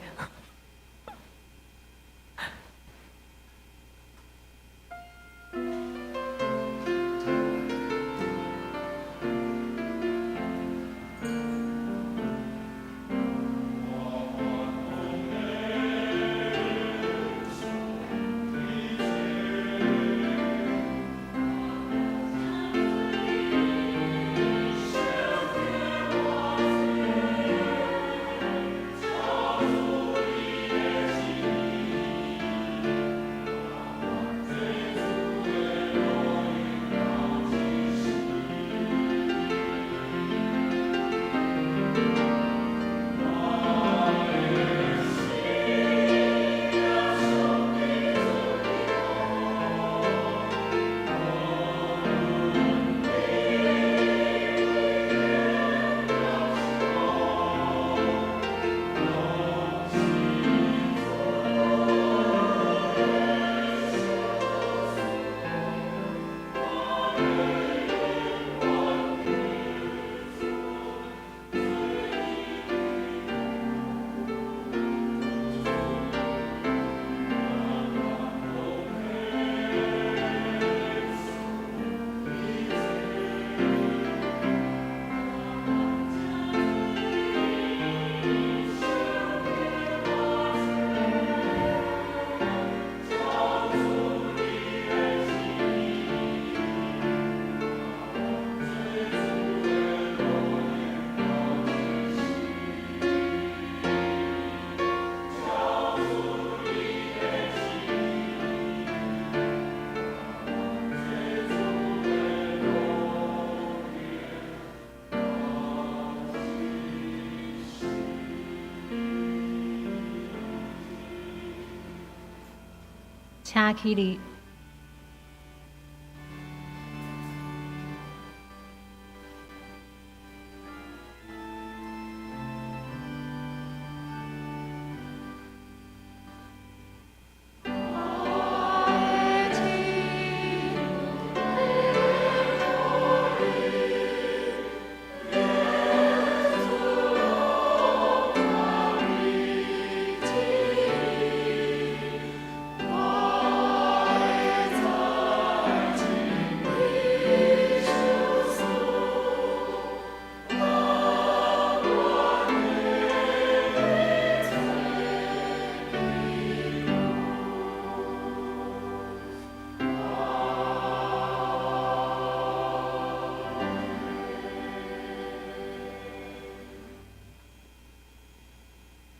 B: 請起立。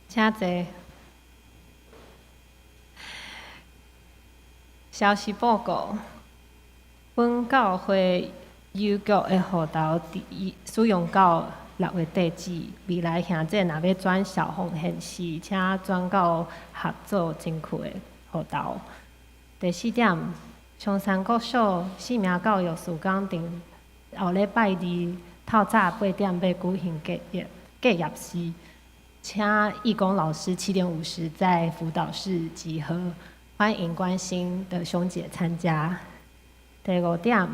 B: 請坐。消息報告：本教會郵局的戶頭佇使用到6月底止。未來兄姊若欲轉小奉獻時，請轉到合作專區的戶頭。第四點，松山國小生命教育事工定後禮拜二透早8點欲舉行結業式，請義工老師7點50在輔導室集合，歡迎關心的兄姐參加。第五點，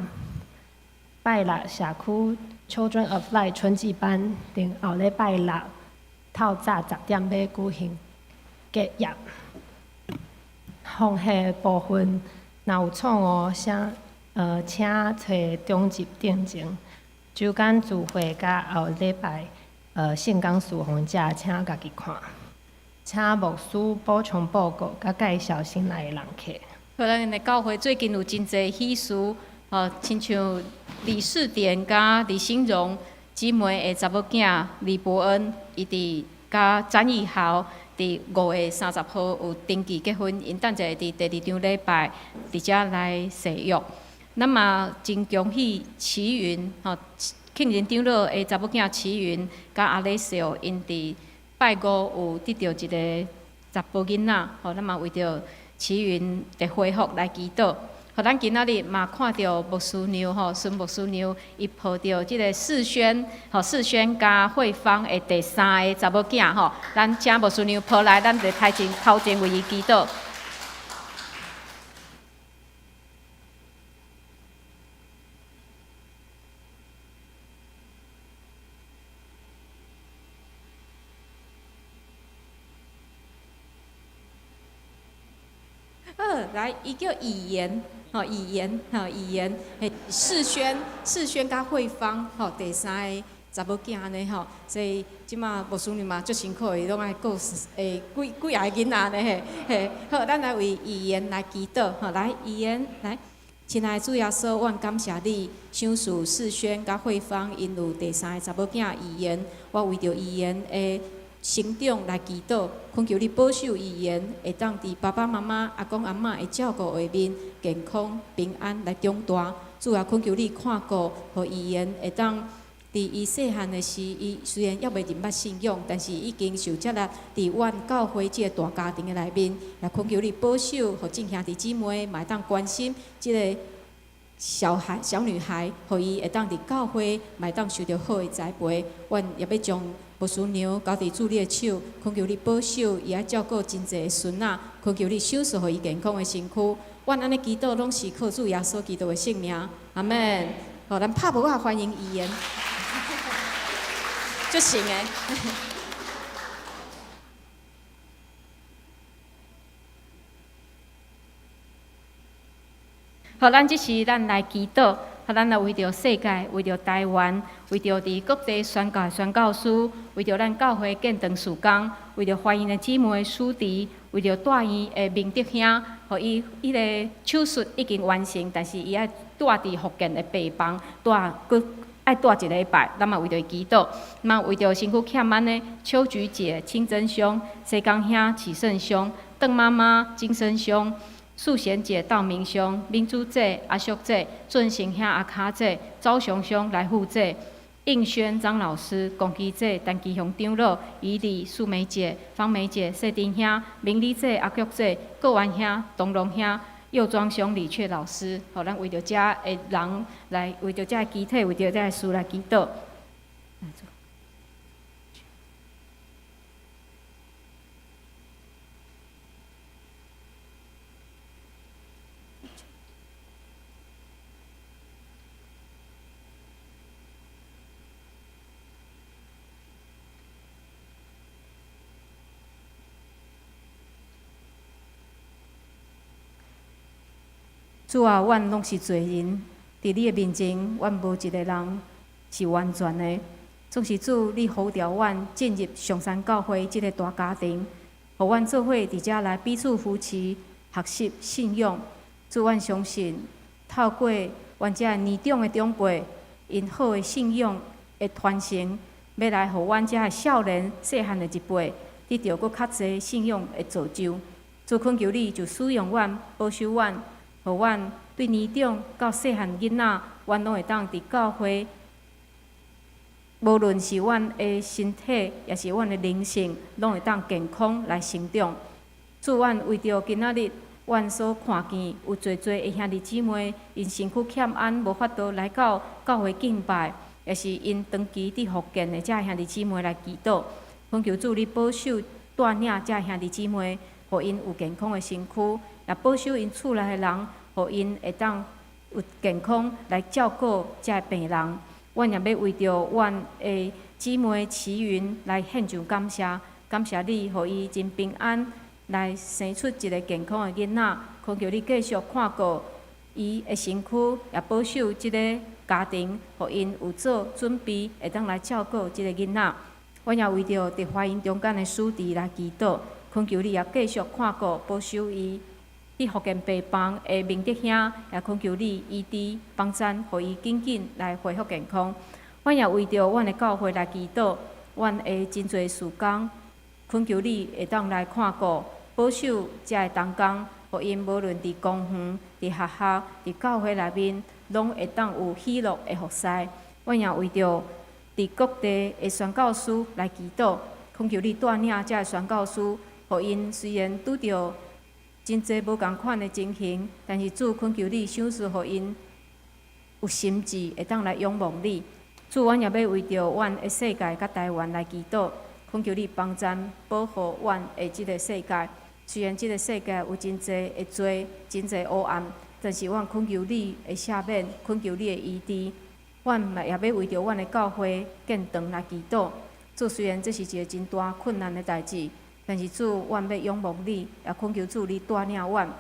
B: 拜六社區 Children of Light 春季班定後禮拜六透早10點欲舉行結業。奉獻的部分，若有錯誤，請揣長執訂正。週間聚會佮後禮拜聖工事奉者，請家己看。請牧師補充報告，佮介紹新來的人客。
E: 好，咱的教會最近有真濟喜事，吼，親像李世典佮李興榮姊妹的查某囝李伯恩，伊佇佮詹義豪佇5月30號有登記結婚，𪜶等者會佇第二場禮拜佇遮來誓約。咱嘛真恭喜齊雲，吼，慶仁長老的查某囝齊雲佮阿禮少，𪜶佇拜五有得著一个查埔囡仔，吼，咱嘛為著齊雲的恢復來祈禱。予咱今仔日嘛看著牧師娘吼，孫牧師娘伊抱著這個世軒，吼，世軒佮慧芳的第三个查某囝吼，咱請牧師娘抱來，咱佇台前頭前為伊祈禱。好，來，伊叫語言，吼，語言，吼，語言，嘿，世軒，世軒佮慧芳，吼，第三个查某囝按呢吼，所以這馬牧師娘嘛足辛苦的，伊攏愛顧幾幾仔個囡仔呢嘿，嘿，好，咱來為語言來祈禱，吼，來，語言，來，親愛的主耶穌，阮感謝你，賞賜世軒佮慧芳，𪜶有第三個查某囝語言，我為著語言的成長來祈禱，懇求你保守語言，會當佇爸爸媽媽、阿公阿嬤的照顧下面，健康平安來長大。主啊，懇求你看顧，予語言會當佇伊細漢的時，伊雖然猶未認捌信仰，但是已經受接納佇阮教會這个大家庭的內面，也懇求你保守，予眾兄弟姊妹嘛會當關心這个小孩、小女孩，予伊會當佇教會嘛會當受著好的栽培。阮也欲將牧師娘交佇主你的手，懇求你保守，伊愛照顧真濟的孫仔，懇求你賞賜予伊健康的身軀。阮按呢祈禱，攏是靠主耶穌基督的聖名，阿們。好，咱拍噗仔歡迎伊言，足神的。好，咱這時咱來祈禱，好，咱來為著世界，為著台灣，為著佇各地宣教的宣教師，為著咱教會建堂事工，為著歡迎的姊妹書弟，為著大院的明德兄，予伊彼个手術已經完成，但是伊愛蹛佇福建的病房，蹛閣愛蹛一禮拜，咱嘛為著伊祈禱，嘛為著身軀欠安的秋菊姐、清真兄、西江兄、啟勝兄、鄧媽媽、金生兄。素賢姐、道明兄、民主姐、阿叔姐、俊成兄、阿卡姐、周雄兄、來富姐、應軒張老師、龚基姐、陳基雄長老、怡麗、素梅姐、方梅姐、謝丁兄、明麗姐、阿菊姐、郭元兄、東龍兄、右莊兄、李雀老師，予咱為著遮的人來，為著遮的肢體，為著遮的事來祈禱。主啊，阮攏是罪人，佇你的面前，阮無一个人是完全的。總是主，你呼召阮進入上山教會這个大家庭，予阮做伙佇遮來彼此扶持、學習信仰。主，阮相信透過阮遮年長的長輩，𪜶好的信仰的傳承，欲來予阮遮的少年、細漢的一輩，得著閣較濟信仰的造就。主，懇求你就使用阮、保守阮。予阮對年長到細漢囡仔，阮攏會當佇教會，無論是阮的身體，抑是阮的靈性，攏會當健康來成長。主，阮為著今仔日，阮所看見有濟濟的兄弟姊妹，𪜶身軀欠安，無法度來到教會敬拜，抑是𪜶長期佇福建的遮兄弟姊妹來祈禱，懇求主你保守帶領遮兄弟姊妹，予𪜶有健康的身軀，也保守𪜶厝內的人，予𪜶會當有健康來照顧遮病人。阮也欲為著阮的姊妹齊雲來獻上感謝，感謝你，予伊真平安來生出一个健康的囡仔。懇求你繼續看顧伊的身軀，也保守這个家庭，予𪜶有做準備，會當來照顧這个囡仔。阮也為著佇華營中間的書弟來祈禱，懇求你也繼續看顧保守伊。佇福建病房的明德兄，也懇求你醫治幫贊，予伊緊緊來恢復健康。阮也為著阮的教會來祈禱，阮的真濟事工，懇求你會當來看顧保守遮的同工，予𪜶無論佇公園、佇學校、佇教會內面，攏會當有喜樂的服侍。阮也為著佇各地的宣教師來祈禱，懇求你帶領遮的宣教師，予𪜶雖然拄著真濟無仝款的情形，但是主懇求你賞賜予𪜶有心志，會當來仰望你。主，阮也欲為著阮的世界佮台灣來祈禱，懇求你幫贊保護阮的這个世界。雖然這个世界有真濟的罪，真濟黑暗，但是阮懇求你的赦免，懇求你的醫治。阮嘛也欲為著阮的教會建堂來祈禱。主，雖然這是一个真大困難的代誌，但是主，阮欲仰望你，也懇求主你帶領阮。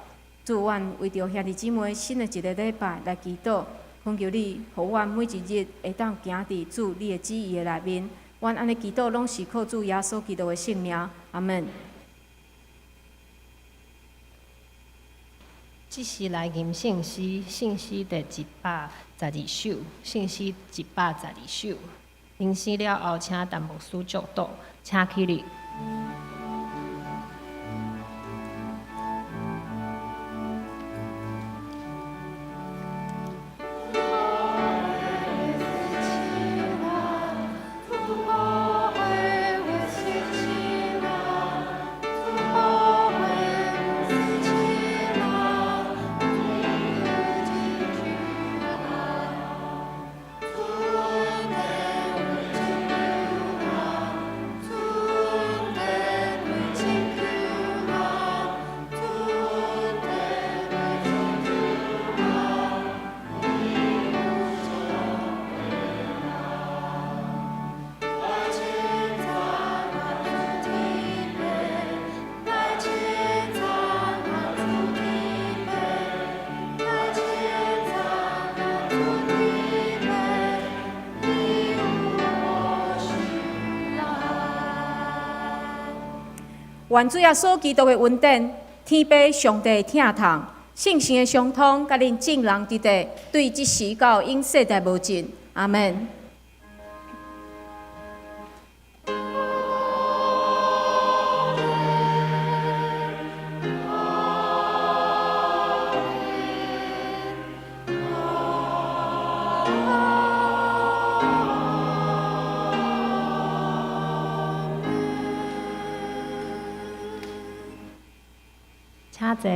E: 主，阮為著兄弟姊妹新的一个禮拜來祈禱，懇求你，予阮每一日會當行佇主你的旨意的內面。阮按呢祈禱，攏是靠主耶穌基督的聖名。阿門。
B: 這時來吟聖詩，聖詩第112首，聖詩112首。吟詩了後，請陳牧師祝禱，請起立。
E: 願主耶穌基督的恩典、天父上帝的疼痛、聖神的相通，佮恁眾人佇佇，對這時到永世代無盡。阿門。
B: 請坐。